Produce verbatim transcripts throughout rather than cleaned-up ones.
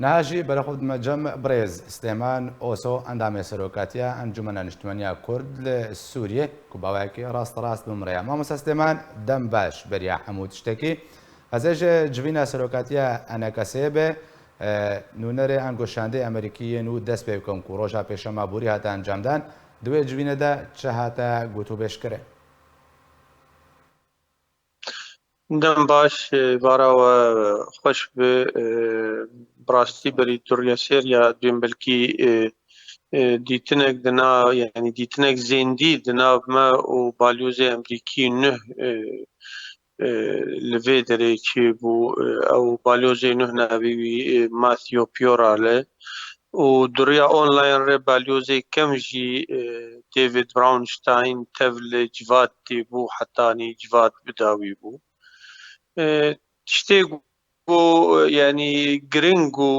Niha jî berê xwe dime cem birêz Silêman Oso, endamê Serokatiya Encûmena Niştimaniya Kurd li Sûriyê, ku baweyekî rasterast bi min re ye. Mamoste Silêman, dem baş beriya hemû tiştekî. Ez ê ji civîna Serokatiya ENKS'ê be, e, nûnerê ango şandê Amerîkî yên û dest pê bikim ku roja pêşema borî hate encamdan, di wê civînê de çi hate gotûbêjkirin? Dem baş, e, vara we xweş be. E, bi rastî berî du rêya sê rêya dibên belkî, e, e, dîtinek di na-, yanî dîtinek zêndî di nav me û balyozê Amerîkî nuh, e, e, li vê derê çêbû. E, ew balyozê nuh navê wî, e, Matthew Pioral e. Û di rêya online re balyozê kem jî, e, David Brownstein tev li civat tê bû, hetanî civat bi dawî bû. E, tiştê ku, yanî giring û,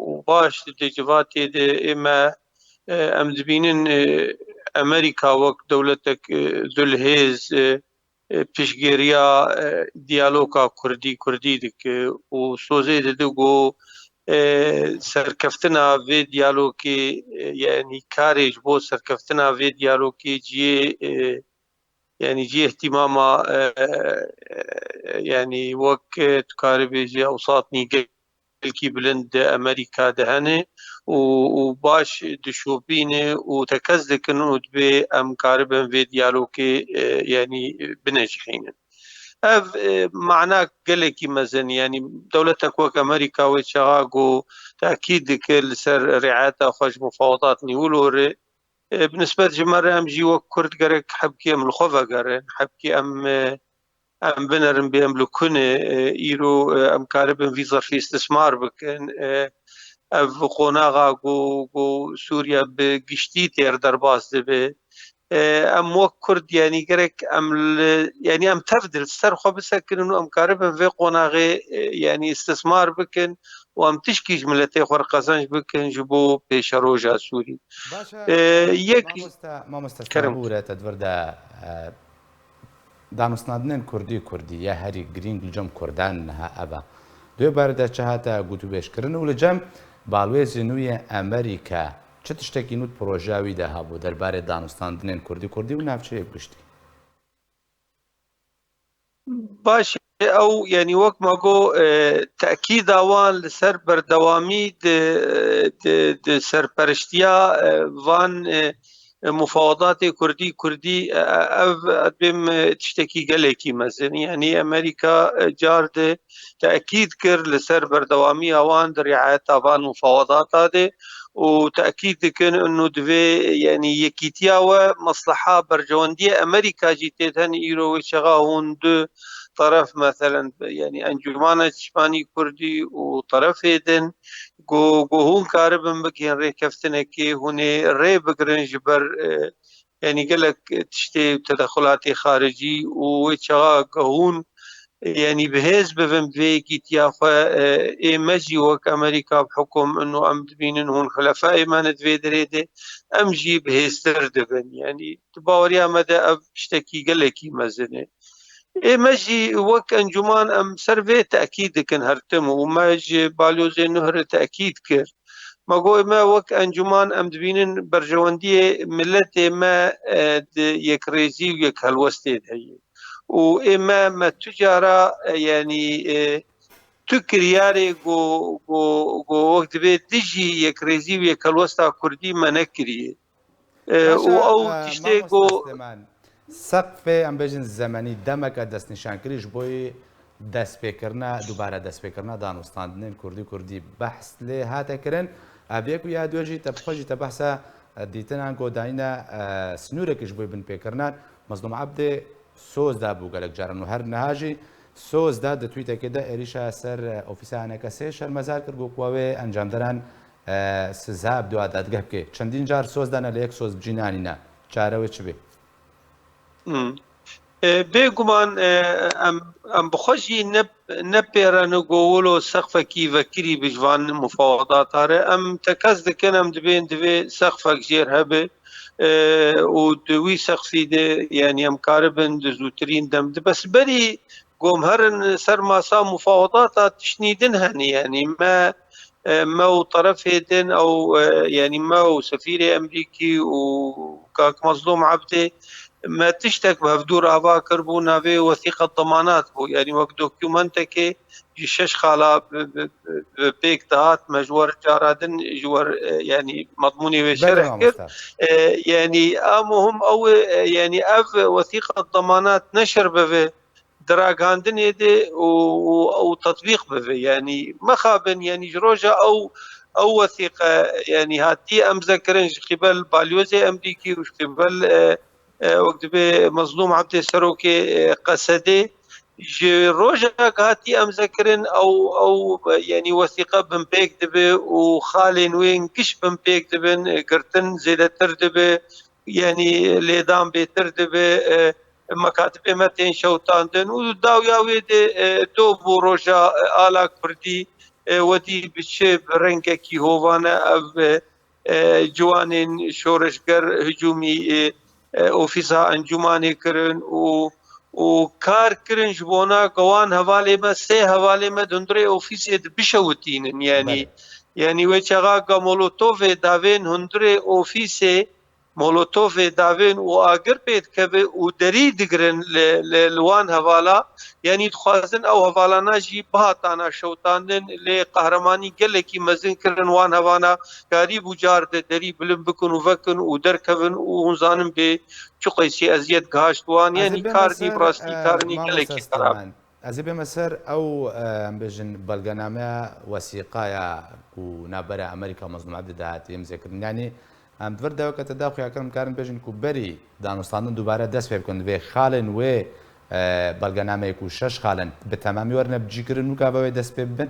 û baş di civatê de ê me, e, em dibînin, e, Amerîka wek dewletek, e, dulhêz, e, e, piştgiriya, e, diyaloga Kurdî-Kurdî dike û sozê dide ku, e, serkeftina vê diyalogê, e, yanî karê ji bo serkeftina vê diyalogê cihê, e, yanî cihê îhtîmama, e, e, yanî wek, e, tu karî bêjî ewsatnî gelkî bilind di Amerîka de hene û, û baş dişopîne û tekez dikin û dibê em karibin vê diyalogê, e, yanî binecihînin. Ev, e, mana gelekî mezin, yanî dewletek wek Amerîka wê çaxa ku tekîd dike li ser riayeta xwe ji mufawedatnî wilo re, e, bi nisbet ji me re em jî wek Kurd gerek hebkê em li xwe vegerin, hebkê em, e, em binerin bê em li ku ne, e, îro, e, em karibin vî zerfî istismar bikin. E, ev qonaxa ku, ku Sûriye bi giştî têr derbas dibe. E, em wek Kurd, yanî gerek em li, yanî em tev di ser xwe bisekinin û em karibin vê qonaxê, e, yanî istismar bikin û em tişkî ji miletê xwe re qezenc bikin ji bo pêşeroja Sûrî. Baş e, E, yek mamoste, mamoste Kerem. Sibûre te di vir de, e, danûstandinên kurdî kurdî ya herî girîng li cem kurdan niha ev e. Di wê barê de çi hate gotûbêjkirin û li cem balwêzê nû yê Amerîka çi tiştekî nû di projeya wî de hebû derbarê danûstandinên kurdî kurdî û navçeyê bi giştî? Baş e, ew, yanî wek me got, e, tekîda wan li ser berdewamî di, di, di serperiştiya, e, van, e, e, mufawedatê kurdî kurdî, e, e, ev, e, dibêm, e, tiştekî gelekî mezin. Yanî Amerîka, e, car di tekîd kir li ser berdewamiya wan di riayeta van mufawedata de û tekîd dikin inu divê, yanî yekîtiya we mesleha berjewendiyê Amerîka jî tê de hene. Îro wê çaxa hûn du teref, meselen, yanî Encûmana Niştimanî Kurdî û terefê din, ku, ku hûn karibin bigihên rêkeftinekê, hûn ê rê bigirin ji ber, e, yanî gelek tiştê tedexulatê xaricî û wê çaxa ku hûn, yanî bi hêz bibin bi vê yekîtiya xwe, e, ê me jî wek Amerîka bi hukum inu em dibînin hûn xulefayê me ne di vê derê de, em jî bihêztir dibin. Yanî di baweriya me de ev tiştekî gelekî mezin e. Ê me jî wek encûman em ser vê tekîd dikin her tim û me ji balyozê nuh re tekîd kir. Me got, me wek encûman em dibînin berjewendiyê miletê me, e, di yekrêzî û yekhelwestê de heye. Û ê me, me tu cara, e, yanî, e, tu kiryarê ku, ku, ku wek divê dijî yekrêzî û yekhelwesta kurdî me nekiriye. E, Baş e, û ew e, tiştê mamoste ku Silêman, seqfê, em bêjin, zemenî demeke destnîşankirî ji bo destpêkirina, dubare destpêkirina danûstandinên kurdî kurdî behs lê hate kirin. Ev yek û ya duyê jî te bi xwe jî te behsa, e, dîtinan ku dayîne, e, sinûrekî ji bo binpêkirinan. Mezlûm Ebdê soz da bû gelek caran û her niha jî soz da di twîtekê de êrîşa ser, e, ofîsa ENKS'ê şermezar kir, got ku wê encamdaran, e, siza bi dua dadgeh bike. Çendîn car soz dane, lê yek soz bi cî nanîne. Çare wê çi bê? Hmm. E, bêguman, e, em, em bi xwe jî ne, ne pêre ne ku wilo seqfekî vekirî bi ji van mufawedata re. Em tekez dikin, em dibên divê seqfek jêr hebe, e, û di wî seqfî de, yanî em karibin di zûtirîn dem de. Bes berî ku em herin ser masa mufawedata, tiştnî din hene, yanî me e, me û terefê din ew, e, yanî me û sefîrê Emrîkî û kak Mezlûm Ebdê me tiştek bi hevdû re ava kiribû, navê wesîqet demanat bû. Yanî wek dokumentekê ji şeş xala bi, bi, bi, bi pêk dihat, me ji we re cara din ji we re, e, yanî medmûnê wê Belê şerh kir. Mamosta. E, yanî a muhim ew e, e, yanî ev wesîqet demanat neşir bibe di ragihandinê de û, û, û tetbîq bibe. Yanî mexabin, yanî ji roja ew, ew wesîqe, yanî hatî emze kirin ji qîbel balyozê Emrîkî û ji qîbel, e, e, wek dibê Mezlûm Ebdê serokê, e, Qesedê. Ji roja ku hatî emze kirin, ew, ew, e, yanî wesîqe binpêk dibe û xalên wê giş binpêk dibin, e, girtin zêdetir dibe, yanî lêdan bêtir dibe, e, mekatibê me tên şewitandin û dawiya wê de, e, dov û roja, e, ala kurdî, e, wedî bi çi, bi rengekî hovane ev, e, e, ciwanên şoreşger hicûmî, e, e, ofîsa encûmanê kirin û, û kar kirin ji bona ku wan hevalê me, sê hevalê me di hundirê ofîsê de bişewitînin. Yanî, Belê. yanî wê çaxa ku molotovê davên hundirê ofîsê, molotovê davên û agir pê dikeve û derî digirin li, li, li wan hevala, yanî dixwazin ew hevalana jî bihatana şewitandin, lê qehremanî gelekî mezin kirin wan hevana, karîbû car de derî bilind bikin û vekin û derkevin û hûn zanin bê çi qeysî eziyet gihişt wan, Ez ê yanî bême kar nî, ser, bi rastî e, kar nî mamosta gelekî xerab. Steman. Ez ê bême ser ew, e, em bêjin belgenameya wesîqaya ku navbera Amerîka Mezlûm Ebdî de hatiye imzekirin. Yanî em di vir deweke te de xuya kirin, em karin bêjin ku berî danûstandin dubare dest pê bikin, divê xalên wê, e, belgenameyê ku şeş xal in bi temamî werine bicîkirin û gava wê dest pê bibin?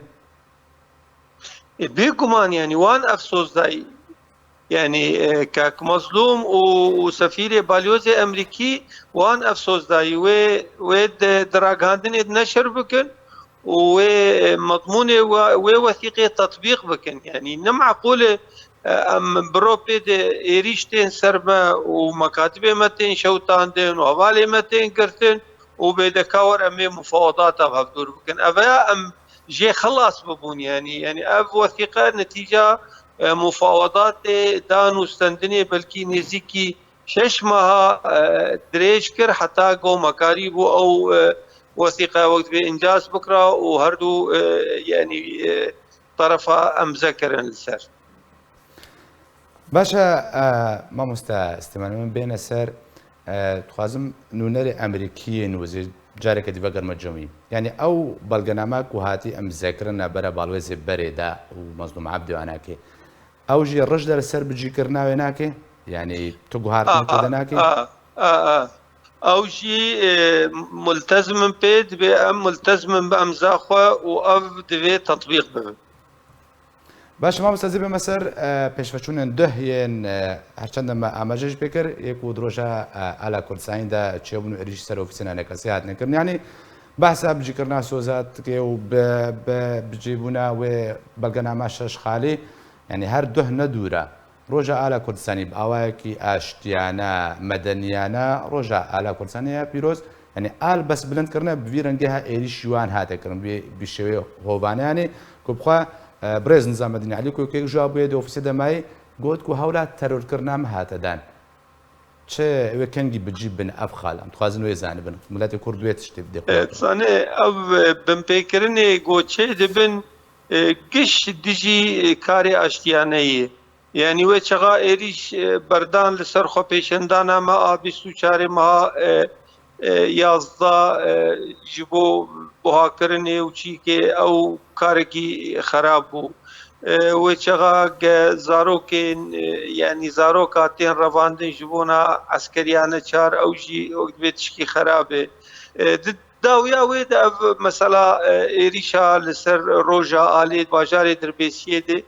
E, bêguman, yanî wan ev soz dayî. Yanî, e, kak Mezlûm û, û sefîrê balyozê Emrîkî wan ev soz dayî. Wê, wê di, di ragihandinê de neşir bikin û wê, e, medmûnê we, wê wesîqê tetbîq bikin. Yanî ne meqûl e, e, em biro pê de êrîş tên ser me û mekatibê me tên şewitandin û hevalê me tên girtin û bêdeka wer em ê mufawedata bi hevdûr bikin. Ev ya em jê xilas bibûn, yanî, yanî ev wesîqe netîca, e, mufawedatê dan û stendinê belkî nêzîkî şeş meha, e, dirêj kir, heta ku me karîbû ew, e, wesîqe wek divê încas bikira û her du, e, yanî, e, terefa emze kirin li ser. Baş e, e, mamoste Steman, min bêne ser, e, dixwazim nûnerê Amerîkiyê nûzê careke dî vegerme cemî. Yanî ew belgename ku hatî emzekirin navbera balwêzê berê de û Mezlûm Ebdî anakê. Ew jî rij de li ser bicîkirina wê nake? Yanî tu guhartin A, te de nake? a, a, a. Ew jî, e, multezim in pê, dibê em multezim in bi emza xwe û ev divê tetbîq bibe. Baş, mamoste, ez ê bême ser, e, pêşveçûnên duh yên, e, her çend me amaje jî pê kir, yê ku di roja, e, Ala Kurdistanî de çêbûn û êrîş ser ofîsên enekesê hatine kirin. Yanî behsa bicîkirina soza dike û bi, bi bicîbûna wê belgenama şeş xalî, yanî her duh ne dûr e. Roja Ala Kurdistanî bi awayekî aştiyane, medeniyane, Roja Ala Kurdistanê ya pîroz, yanî al bes bilind kirine, bi vî rengê ha êrîş ji wan hate kirin, bi, bi şêwê hovane, yanî ku bi xwe, e, birêz Nizamedîn Elî ku yekek ji wa bûye di ofîsê de mayî, got ku hewla terorkirina me hate dan. Çi wê kengî bi cî bin ev xal? Em dixwazin wê zanibin. Miletê Kurd wê tiştê bidê xwe. E, zanê ev, e, binpêkirinê ku çê dibin, e, giş dijî, e, karê aştiyane ye. Yanî wê çaxa êrîş, e, berdan li ser xwepêşandana me a bîst û çarê meha, e, e, yazdeh, e, ji bo buhakirinê û çîkê ew karekî xerab bû. E, wê çaxa ge zarokên, e, yanî zaroka tên revandin ji bona eskeriyane çar, ew jî wek divê tişkî xerab e. E, di dawiya wê de ev mesela, e, êrîşa li ser roja alê bajarê Dirbêsiyê de,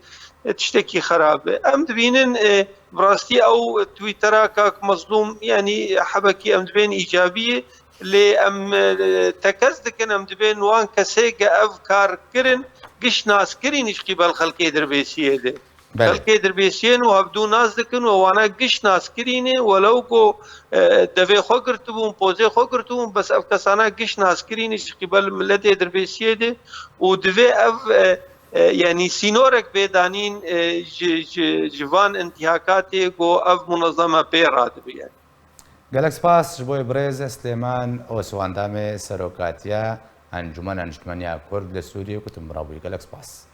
e, tiştekî xerab e. Em dibînin, e, bi rastî ew Twittera kak Mezlûm, yanî hebekî em dibên îcabî ye, lê em, e, tekez dikin, em dibên wan kesê ke ev kar kirin, giş nas kirîn ji qîbel xelkê Dirbêsiyê de. Belê. Xelkê Dirbêsiyên û hevdû nas dikin û wana giş nas kirîne, welew ku, e, devê xwe girtibûn, pozê xwe girtibûn, bes ev kesana giş nas kirîne ji qîbel miletê Dirbêsiyê de û divê ev, e, E, yanî sînorek bê danîn, e, ji, ji, ji van intîhakatê ku ev munezeme pê radibe, yanî. Gelek spas ji bo birêz Slêman Oswandamê, serokatiya Encûmena Niştimaniya Kurd li Sûriyê ku tu min re bûyî. Gelek spas.